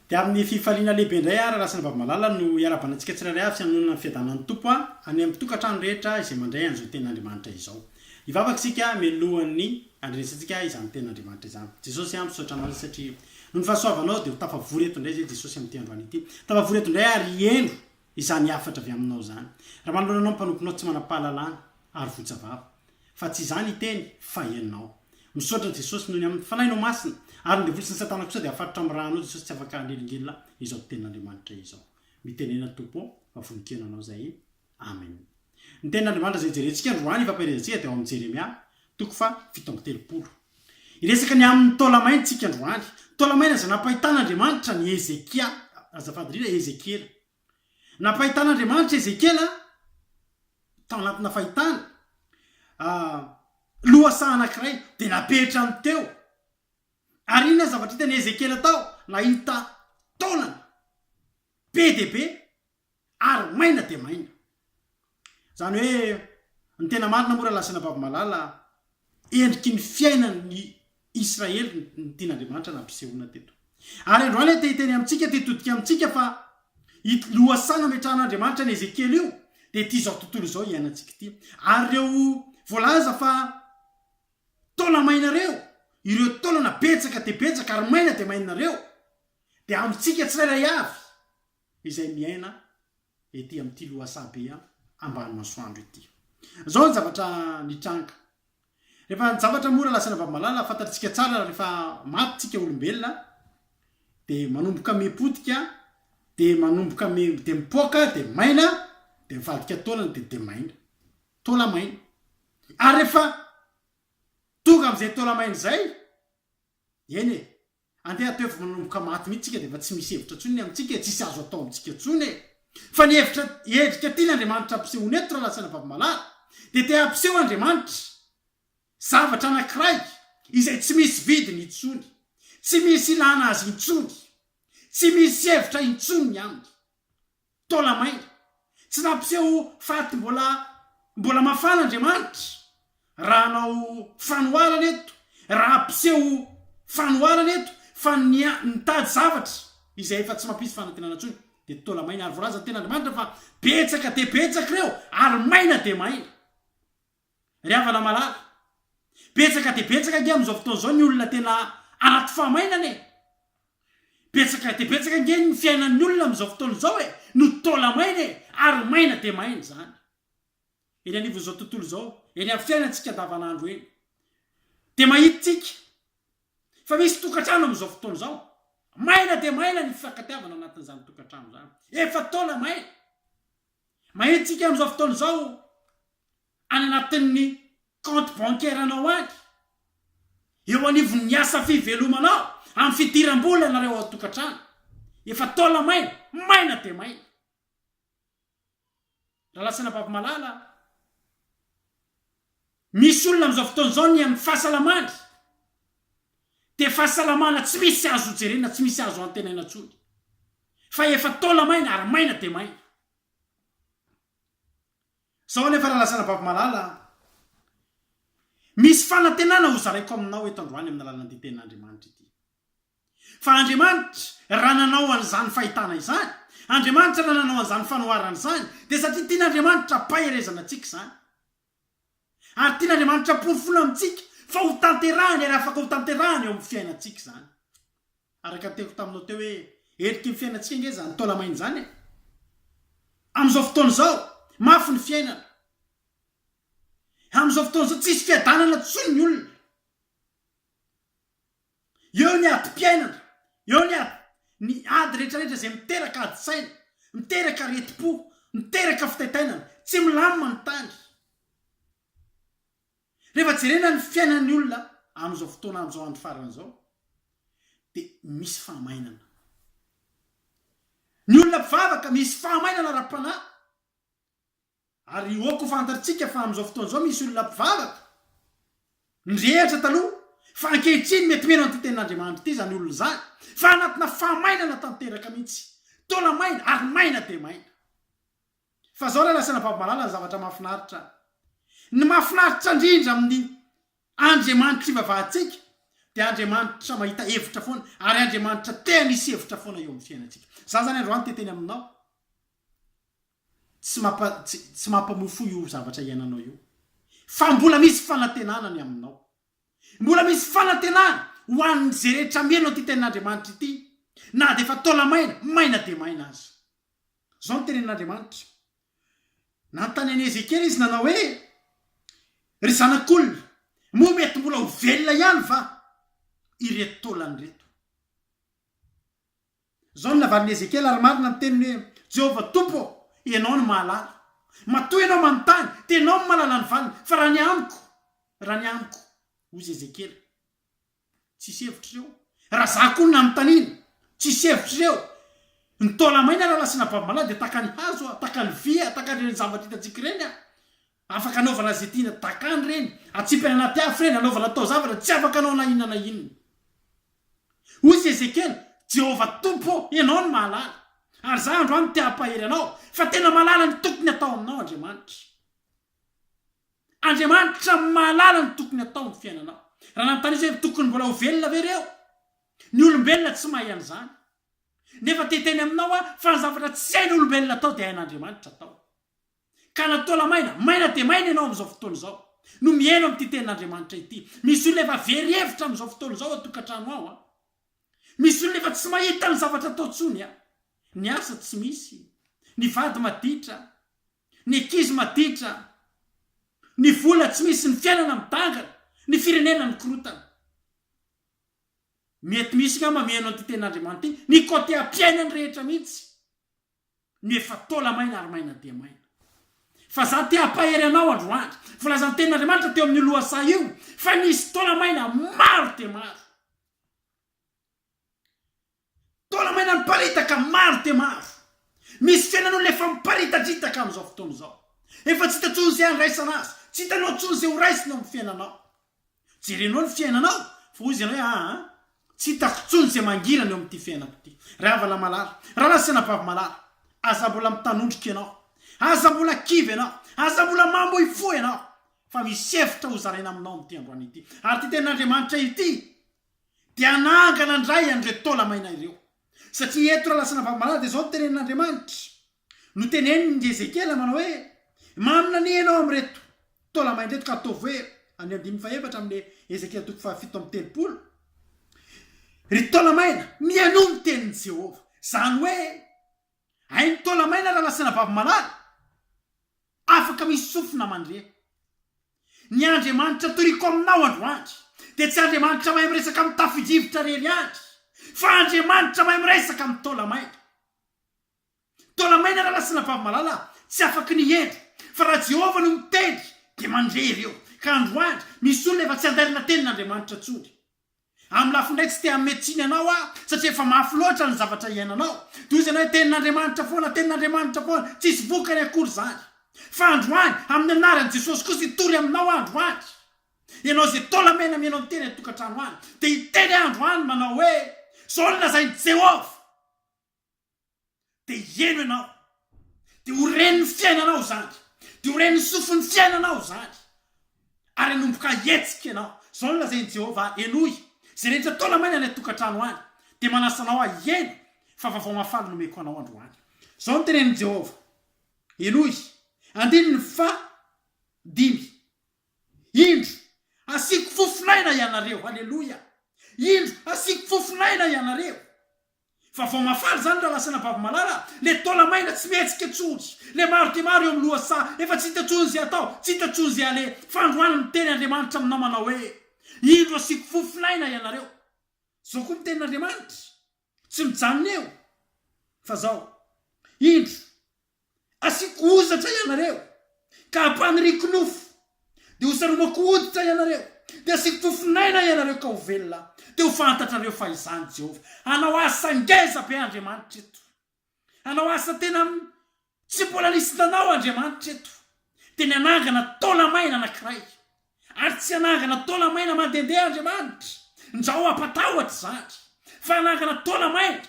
Dia amin'ny fifaliana lehibe indray ary Raha sy Rabavimalala no hiarahabana antsika tsirairay avy sy hanonona ny fiadanan'ny Tompo any amin'ny tokantrano rehetra izay mandray an'izao tenin'Andriamanitra izao. Hivavaka isika mialohan'ny handrenesantsika izany tenin'Andriamanitra izany. Jesosy a, misaotra Anao izay satria noho ny fahasoavanao dia ho tafavory eto indray izay Jesosy amin'ity androany ity. Tafavory eto indray ary hihaino izany hafatra avy Aminao izany. Raha manoloana Anao ny mpanomponao tsy manam-pahalalana ary votsa vava. Fa tsy izaho niteny fa Ianao. Misaotra Jesosy noho ny amin'ny Fanahinao Masina. Ary ny devoly sy ny satana kosa dia afatotra amin'ny rà anao Jesosy tsy afaka hanelingelina izao tenin'Andriamanitra izao. Mitenena Tompo ô fa vonon-kena anao izay. Amen. Ny tenin'Andriamanitra izay jerentsika androany hifampaherezantsika dia ao amin'ny Jeremia toko faha 37. Hiresaka ny amin'ny taola-maina isika androany. Taola-maina izay nampahitan'Andriamanitra an'i Hezekia, azafady indrindra Ezekiela. Nampahitan'Andriamanitra Ezekiela tao anatina fahitana, lohasaha anankiray, dia napetrany teo. Ary inona ny zavatra hitan'i Ezekiela tao? Nahita taolana be dia be ary maina dia maina. Izany hoe, ny tena marina moa rahalahy sy anabavy malala, endriky ny fiainan'ny Israely no tian'Andriamanitra nampisehoana teto. Ary androany aho te hiteny amintsika, te hitodika amintsika fa ito lohasaha nametrahan'Andriamanitra an'i Ezekiela io dia ity izao tontolo izao iainantsika ity. Ary ireo voalaza fa taona maina ireo, ireo taolana betsaka dia betsaka ary maina dia maina ireo dia amintsika tsirairay avy izay miaina ety amin'ity lohasaha be ambany masoandro ity. Izao ny zavatra nitranga. Rehefa ny zavatra mora lasa Ravamalala, fantatritsika tsara rehefa maty tsika olombelona dia manomboka mipotika dia manomboka mi dia mipoaka dia maina dia mivadika taolana dia dia maina. Taola maina. Ary rehefa tonga amin'izay taola maina izay, eny e, Andeha atao efa manomboka maty mihitsy tsika dia efa tsy misy hevitra intsony ny amintsika e, tsisy azo atao amintsika intsony e. Fa ny hevitra endrika tian' Andriamanitra ampisehoana eto rahalahy sy anabavy malala dia te hampiseho Andriamanitra zavatra anankiray izay tsy misy vidiny intsony, tsy misy ilana azy intsony, tsy misy hevitra intsony ny aminy. Taona maina. Tsy nampiseho faty mbola mbola mafana Andriamanitra raha hanao fanoharana eto, raha hampiseho fanoharana eto fa ny nitady zavatra izay efa tsy mampisy fanantenana intsony dia taola maina ary voalazan'ny tenin'Andriamanitra fa betsaka dia betsaka ireo ary maina dia maina. Ry havana malala, betsaka dia betsaka ange amin'izao fotoana izao ny olona tena anaty fahamainana e! Betsaka dia betsaka ange ny fiainan'ny olona amin'izao fotoana izao e, no taola-maina e, ary maina dia maina izany. Eny anivon'izao tontolo izao, eny amin'ny fiainantsika andavanandro eny, dia mahita isika fa misy tokantrano amin'izao fotoana izao, maina dia maina ny fifankatiavana anatin'izany tokantrano izany. Efa taola-maina. Mahita isika amin'izao fotoana izao any anatin'ny compte bancaire anao any, eo anivon'ny asa fivelomanao, amin'ny fidiram-bola anareo ao an-tokantrano, efa taola maina, maina dia maina. Rahalahy sy anabavy malala, misy olona amin'izao fotoana izao ny amin'ny fahasalamany dia fahasalamana tsy misy azo jerena, tsy misy azo antenaina intsony, fa efa taola maina ary maina dia maina. Zao anefa Ralasanabavy malala a! Misy fanantenana ho zaraiko aminao eto androany amin'ny alalan'ity tenin'Andriamanitra ity. Fa Andriamanitra raha nanao an'izany fahitana izany, Andriamanitra raha nanao an'izany fanoharana izany, dia satria tian'Andriamanitra hampaherezana antsika izany. Ary tian'Andriamanitra porofoina amintsika fa ho tanterahany ary afaka ho tanterahany eo amin'ny fiainantsika izany. Araka ny teniko taminao teo hoe endriky ny fiainantsika ange izany taola-maina izany e! Amin'izao fotoana izao, mafy ny fiainana. Amin'izao fotoana izao tsisy fiadanana intsony ny olona. Eo ny adim-piainana, eo ny ady, ny ady rehetrarehetra izay miteraka adin-tsaina, miteraka aretim-po, miteraka fitaintainana. Tsy milamina ny tany. Rehefa jerena ny fiainan'ny olona amin'izao fotoana amin'izao andro farany izao dia misy fahamainana. Ny olona mpivavaka misy fahamainana ara-panahy. Ary ok ho fantatritsika fa amin'izao fotoana izao misy olona mpivavaka nirehitra taloha fa ankehitriny mety mino an'ity tenin'Andriamanitra ity izany olona izany fa anatina fahamainana tanteraka mihitsy. Taona maina ary maina dia maina. Fa zao ry Lasaina Babimalala ny zavatra mahafinaritra. Ny mahafinaritra indrindra amin'ny Andriamanitra ivavahantsika. Dia Andriamanitra mahita hevitra foana, ary Andriamanitra te hanisy hevitra foana eo amin'ny fiainantsika. Za zany androany te hiteny aminao, tsy mampa, tsy, tsy mampamoy fo io zavatra iainanao io. Fa mbola misy fanantenana ny aminao. Mbola misy fanantenana ho an'izay rehetra mino an'ity tenin'Andriamanitra ity, na dia efa taona maina, maina dia maina aza. Izao no tenenin'Andriamanitra. Nanontany an'i Ezekiela izy nanao hoe, Ry zanak'olona, moa mety mbola ho velona ihany va ireto taolana ireto? Izao no navalin'i Ezekiela, ary marina ny teniny hoe, Jehovah Tompo ô, Ianao no mahalala. Matoa Ianao manontany, dia Ianao no mahalala ny valiny, fa raha ny amiko, raha ny amiko, hoy izy Ezekiela, tsisy hevitra ireo. Raha izaho koa no nanontaniana, tsisy hevitra ireo. Ny taola-maina raha lasa nababimalahy dia tahaka ny hazo, tahaka ny vy, tahaka ireny zavatra hitantsika ireny. Afaka anaovana izay tiana, dakany ireny, atsipy any anaty afo ireny, anaovana taozavatra, tsy afaka anao na inona na inona. Hoy izy Ezekiela, Jehovah Tompo ô, Ianao no mahalala. Ary izaho androany te hampahery anao, fa tena mahalala ny tokony hatao aminao Andriamanitra. Andriamanitra mahalala ny tokony hatao amin'ny fiainanao. Raha nanontany izy hoe tokony mbola ho velona ve ireo? Ny olombelona tsy mahay an'izany. Nefa te hiteny aminao aho fa ny zavatra tsy hain'olombelona atao dia hain'Andriamanitra atao. Ka na taola maina, maina dia maina ianao amin'izao fotoana izao, no mihaino amin'ity tenin'Andriamanitra ity. Misy olona efa very hevitra amin'izao fotoana izao ao an-tokantrano ao an. Misy olona efa tsy mahita ny zavatra atao intsony an. Ny asa tsy misy, ny vady maditra, ny ankizy maditra, ny vola tsy misy, ny fiainana midangana, ny firenena mikorotana. Mety misy angamba mihaino an'ity tenin'Andriamanitra ity, ny côté am-piainany rehetra mihitsy. no efa taola maina ary maina dia maina. Fa za te hampahery anao androany. Voalazan'ny tenin'Andriamanitra teo amin'io lohasaha io fa nisy taola maina maro dia maro. Taola maina miparitaka maro dia maro. Misy fiainan'olona efa miparitadritaka amin'izao fotoana izao. Efa tsy hita intsony izay handraisana azy. Tsy hitanao intsony izay ho raisina ao amin'ny fiainanao. Jerenao ny fiainanao fa hoy izy ianao hoe aa tsy hitako intsony izay mangirana eo amin'ity fiainako ity. Ry havana malala, rahalahy sy anabavy malala, aza mbola mitanondrika ianao, aza mbola kivy ianao, aza mbola mamoy fo ianao fa misy hevitra hozaraina aminao amin'ity androany ity. Ary ity tenin'Andriamanitra ity dia hanangana indray an'ireo taola-maina ireo. Satria eto rahalahy sy anabavy malala dia izao no tenenin'Andriamanitra. Notenenin'i Ezekiela manao hoe, Maminania ianao amin'ireto taola-maina ireto ka ataovy hoe, any andininy fahefatra amin'ny Ezekiela toko fahafito amby telopolo, Ry taola-maina, mihainoa ny tenin'i Jehovah. Izany hoe, hain'ny taola-maina raha lasa anabavy malala, afaka misy sofina mandre. Ny Andriamanitra toriko aminao androany dia tsy Andriamanitra mahay miresaka amin'ny tafio-drivotra irery ihany, fa Andriamanitra mahay miresaka amin'ny taola-maina. Taona maina rahalahy sy anabavy malala a! Tsy afaky ny hihendry, fa raha Jehovah no miteny dia mandre ireo. Ka androany, misy olona efa tsy andairana tenin'Andriamanitra intsony. Amin'ny lafiny iray tsy te hanome tsiny anao aho, satria efa mafy loatra ny zavatra iainanao. Toy izany hoe tenin'Andriamanitra foana, tenin'Andriamanitra foana, tsisy vokany akory izany. Fa androany, amin'ny anaran'i Jesosy kosa hitory aminao aho androany. Ianao izay taola mena mihaino ny teny an-tokantrano any, dia hiteny aho androany manao hoe, Izao no lazain'i Jehovah! dia hieno ianao, dia ho ren'ny fiainanao izany, dia ho ren'ny sofin'ny fiainanao izany, ary hanomboka hihetsika ianao. Izao no lazain'i Jehovah, Henoy, izay rehetra taona maina any an-tokantrano any, dia manasa anao aho hieno, fa vaovao mahafaly no omeko anao androany. Izao no tenenin'i Jehovah, Henoy, andininy faha dimy, Indro, asiako fofon'aina ianareo, haleloia! Indro, asiako fofon'aina ianareo. Vaovao mahafaly zany rahalahy sy anabavy malala a! Le taola maina tsy mihetsika intsony, le maro dia maro eo amin'ny lohasaha, efa tsy hita intsony izay atao, tsy hita intsony izay aleha, fa androany miteny Andriamanitra aminao manao hoe, Indro asiako fofon'aina ianareo. Zao koa ny tenin'Andriamanitra, tsy mijanona eo, fa zao, Indro, Asiako hozatra ianareo, ka hampaniriako nofo, dia hosaromako hoditra ianareo, dia asiako fofon'aina ianareo ka ho velona, dia ho fantatrareo fa Izaho Jehovah. Hanao asa ngeza be Andriamanitra eto. Hanao asa tena tsy mbola nisy nanao Andriamanitra eto. Dia ny hanangana taola-maina anankiray. Ary tsy hanangana taola-maina mandehandeha Andriamanitra, ndrao hampatahotra izany, fa hanangana taola-maina.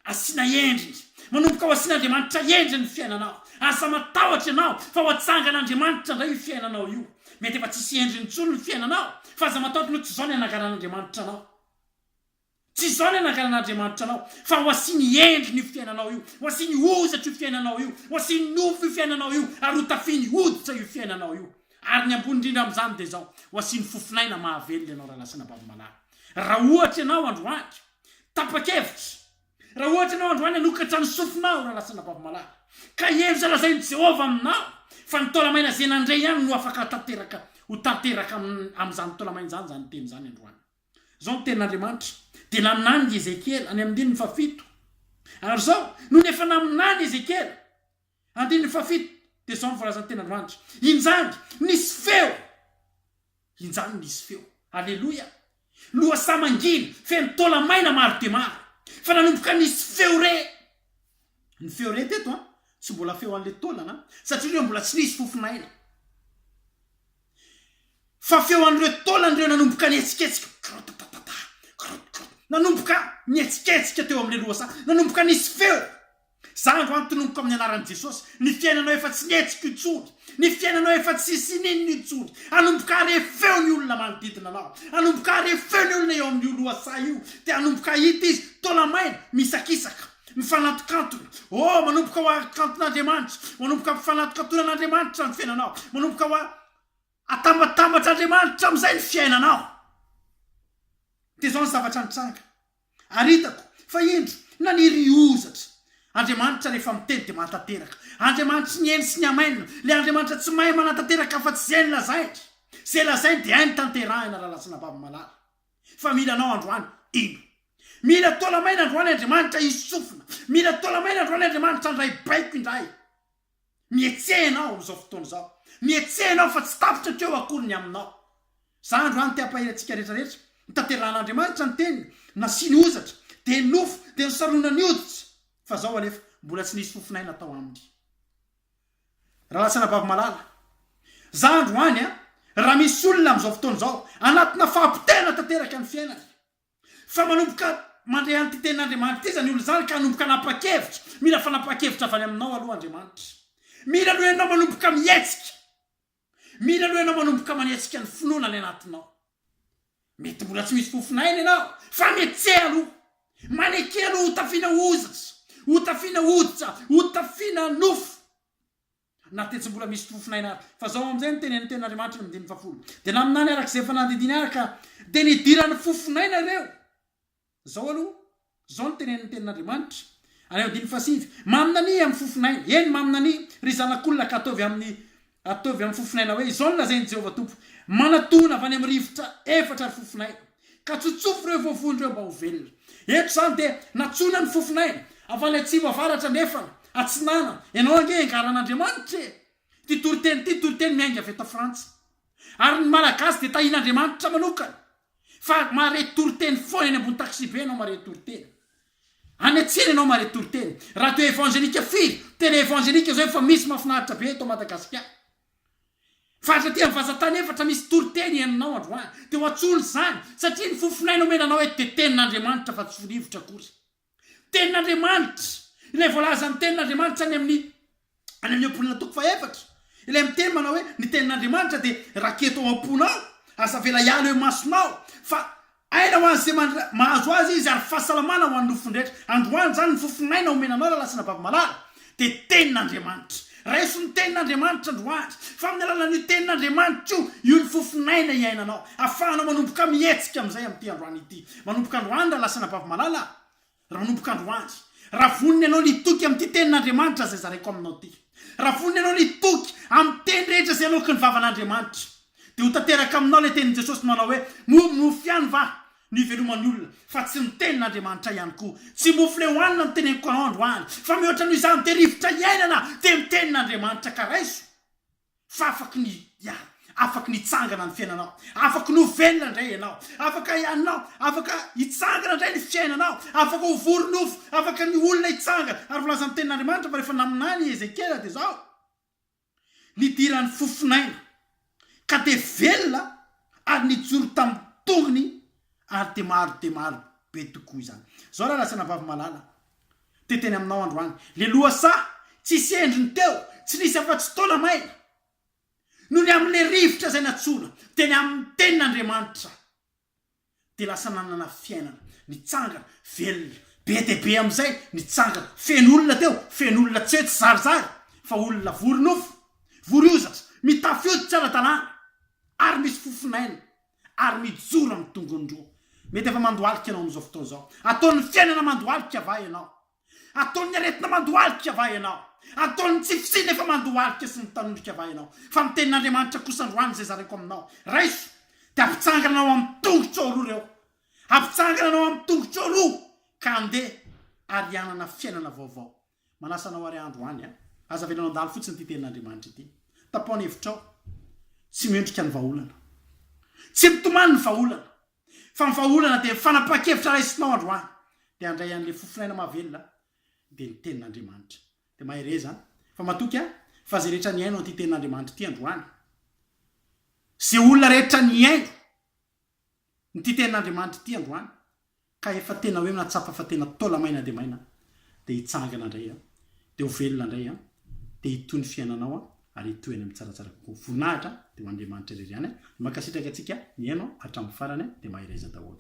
Asiana endriny. Manomboka ho asian'Andriamanitra endriny ny fiainanao. Aza matahotra ianao fa ho atsangan'Andriamanitra indray io fiainanao io. Mety efa tsisy endriny intsony ny fiainanao, fa aza matahotra aloha tsy izao ny hananganan'Andriamanitra anao. Tsy izao ny hananganan'Andriamanitra anao, fa ho asiany endriny io fiainanao io, ho asiany hozatra io fiainanao io, ho asiany nofo io fiainanao io, ary ho tafiany hoditra io fiainanao io. Ary ny ambony indrindra amin'izany dia izao, ho asiany fofon'aina mahavelona ianao rahalahy sy anabavy malala. Raha ohatra ianao androany, tapa-kevitra, raha ohatra ianao androany hanokatra ny sofinao rahalahy sy anabavy malala, ka hiheno izay lazain'i Jehovah aminao, fa ny taola-maina izay nandre ihany no afaka tanteraka, ho tanteraka amin'izany taola-maina izany izany teny izany androany. Izao no tenin'Andriamanitra, Dia naminany i Ezekiela, any amin'ny andininy fahafito. Ary izao, nony efa naminany Ezekiela, andininy fahafito, dia izao no voalazan'ny tenin'Andriamanitra, Injany nisy feo! Injany nisy feo! Aleloia! Lohasaha mangina, feno taola-maina maro dia maro. Fa nanomboka nisy feo re! Ny feo re teto an, tsy mbola feo an'ilay taolana an, satria ireo mbola tsy nisy fofon'aina. Fa feo an'ireo taolana ireo nanomboka nihetsiketsika, krotatatata, krot krot, nanomboka nihetsiketsika teo amin'ilay lohasaha, nanomboka nisy feo. Za androany tononiko amin'ny anaran'i Jesosy, ny fiainanao efa tsy nihetsika intsony, ny fiainanao efa tsisy ininona intsony, hanomboka hare feo ny olona manodidina anao, hanomboka hare feo ny olona eo amin'io lohasaha io, dia hanomboka hahita izy, taola-maina, misakisaka, mifanantokantona, oh, manomboka ho akanton'Andriamanitra, manomboka mifanantokantonan'Andriamanitra ny fiainanao, manomboka ho atambatambatr'Andriamanitra amin'izay ny fiainanao. Dia izao ny zavatra nitranga. Ary hitako fa indro, naniry hozatra. Andriamanitra rehefa miteny dia mahatanteraka. Andriamanitry ny eny sy ny amen, ilay Andriamanitra tsy mahay manatanteraka afa-tsy izay nolazainy. Izay lazainy dia hainy tanterahina rahalahy sy anabavy malala. Fa mila anao androany ino. Mila taola-maina androany Andriamanitra hisofina. Mila taola-maina androany Andriamanitra handray baiko indray. Mihetseha ianao amin'izao fotoana izao. Mihetseha ianao fa tsy tapitra hatreo akory ny aminao. Za androany te hampahery antsika rehetra rehetra. Notanterahan'Andriamanitra ny teniny, nasiany hozatra, dia nofo, dia nosaronany hoditra. Fa zao anefa, mbola tsy nisy fofon'aina tao aminy. Rahalahy sy anabavy malala, za androany an, raha misy olona amin'izao fotoana izao, anatina fahapotehana tanteraka ny fiainany, Fa manomboka mandre an'ity tenin'Andriamanitra ity izany olona izany ka hanomboka hanapa-kevitra. Mila fanapahan-kevitra avy any aminao aloha Andriamanitra. Mila aloha ianao manomboka mihetsika. Mila aloha ianao manomboka manetsika ny finoana any anatinao. Mety mbola tsy misy fofon'aina ianao, fa mihetseha aloha. Maneke aloha hotafiana hozatra, hotafiana hoditra, hotafiana nofo. Na dia tsy mbola misy fofon'aina ary. Fa izao amin'izay no tenenin'ny Tenin'Andriamanitra eo amin'ny andininy fahafolo, Dia naminany araka izay efa nandidiany ahy ka dia nidiran'ny fofon'aina ireo. Izao aloha, izao no tenenin'ny Tenin'Andriamanitra any amin'ny andininy fahasivy, Maminania amin'ny fofon'aina, eny, maminania, ry zanak'olona, ka ataovy amin'ny ataovy amin'ny fofon'aina hoe, Izao no lazain'i Jehovah Tompo, Manatòna avy any amin'ny rivotra efatra ry fofon'aina. Ka tsotsofy ireo voavony ireo mba ho velona. Eto izany dia nantsoina ny fofon'aina, avy any atsimo, avaratra, andrefana, atsinanana. Ianao ange engaran'Andriamanitra e! Ity toriteny ity toriteny miainga avy eto Frantsa. Ary ny Malagasy dia tahian'Andriamanitra manokana. Fa mahare toriteny foana eny ambony taxi-be ianao mahare toriteny. Any an-tsena ianao mahare toriteny. Radio évangélique firy? Télé évangélique izao efa misy mahafinaritra be eto Madagasikara. Faritra aty amin'ny vazantany efatra misy toriteny henonao androany dia ho antsoina izany satria ny fofonaina omena anao eto dia tenin'Andriamanitra fa tsy rivotra akory. Tenin'Andriamanitra, ilay voalazan'ny tenin'Andriamanitra any amin'ny any amin'ny Ohabolana toko fahefatra, ilay miteny manao hoe ny tenin'Andriamanitra dia raketo ao am-ponao, aza avela hiala eo imasonao fa Aina ho an'izay mahazo azy izy ary fahasalamana ho an'ny nofony rehetra. Androany izany ny fofon'aina omena anao rahalahy sy anabavy malala dia tenin'Andriamanitra. Raiso ny tenin'Andriamanitra androany fa amin'ny alalan'io tenin'Andriamanitra io, io ny fofon'aina iainanao. Afahanao manomboka mihetsika amin'izay amin'ity androany ity. Manomboka androany rahalahy sy anabavy malala a! Raha manomboka androany, raha vonona ianao ny hitoky amin'ity tenin'Andriamanitra izay zaraiko aminao ity, raha vonona ianao ny hitoky amin'ny teny rehetra izay aloaky ny vavan'Andriamanitra, dia ho tanteraka aminao ilay tenin'i Jesosy manao hoe, Moa mofo ihany va no iveloman'ny olona, fa tsy ny tenin'Andriamanitra ihany koa? Tsy mofo ilay hohanina no teneniko anao androany, fa mihoatra noho izany dia rivotra iainana, dia ny tenin'Andriamanitra ka raiso. Fa afaky ny hiala, afaky ny hitsangana ny fiainanao, afaky ny ho velona indray ianao, afaka ianao, afaka hitsangana indray ny fiainanao, afaka ho vory nofo, afaka ny olona hitsangana. Ary voalazan'ny tenin'Andriamanitra fa rehefa naminany i Ezekiela dia izao, nidiran'ny fofon'aina, ka dia velona ary nijoro tamin'ny tongony ary dia maro dia maro be tokoa izany. Izao rahalahy sy anabavy malala, Te teny aminao androany. Le lohasaha, tsisy endriny teo, tsy nisy afa-tsy taona maina. Noho ny amin'ilay rivotra izay nantsoina, dia ny amin'ny tenin'Andriamanitra, dia lasa nanana fiainana, nitsangana, velona, be dia be amin'izay, nitsangana, feno olona teo, feno olona tsy hoe tsizarizary, fa olona vory nofo, vory hozatra, mitafy hoditra ara-dalàna, ary misy fofon'aina, ary mijoro amin'ny tongony roa. Mety efa mandohalika ianao amin'izao fotoana izao. Ataon'ny fiainana mandohalika va ianao? Ataon'ny aretina mandohalika va ianao? Ataon'ny tsy fisiana efa mandohalika sy mitanondrika va ianao? Fa ny tenin'Andriamanitra kosa androany izay zaraiko aminao, raiso, dia hampitsangana anao amin'ny tongotrao roa ireo. Hampitsangana anao amin'ny tongotrao roa, ka handeha ary hanana fiainana vaovao. Manasa anao àry androany an! Aza avelanao handalo fotsiny ity tenin'Andriamanitra ity. Tapaho ny hevitrao. Tsy miondrika ny vahaolana. Tsy mitomany ny vahaolana. Fa ny vahaolana dia ny fanapahan-kevitra raisinao androany dia handray an'ilay fofon'aina mahavelona dia ny tenin'Andriamanitra. Dia mahereza an! Fa matoky aho fa izay rehetra nihaino an'ity tenin'Andriamanitra ity androany, izay olona rehetra nihaino Ity tenin'Andriamanitra ity androany ka efa tena hoe nahatsapa fa tena taola maina dia maina dia hitsangana indray an, dia ho velona indray an, dia hitohy ny fiainanao an, ary hitohy any amin'ny tsaratsara kokoa. Voninahitra dia ho an'Andriamanitra irery ihany an. Mankasitraka antsika nihaino hatramin'ny farany an, dia mahereza daholo.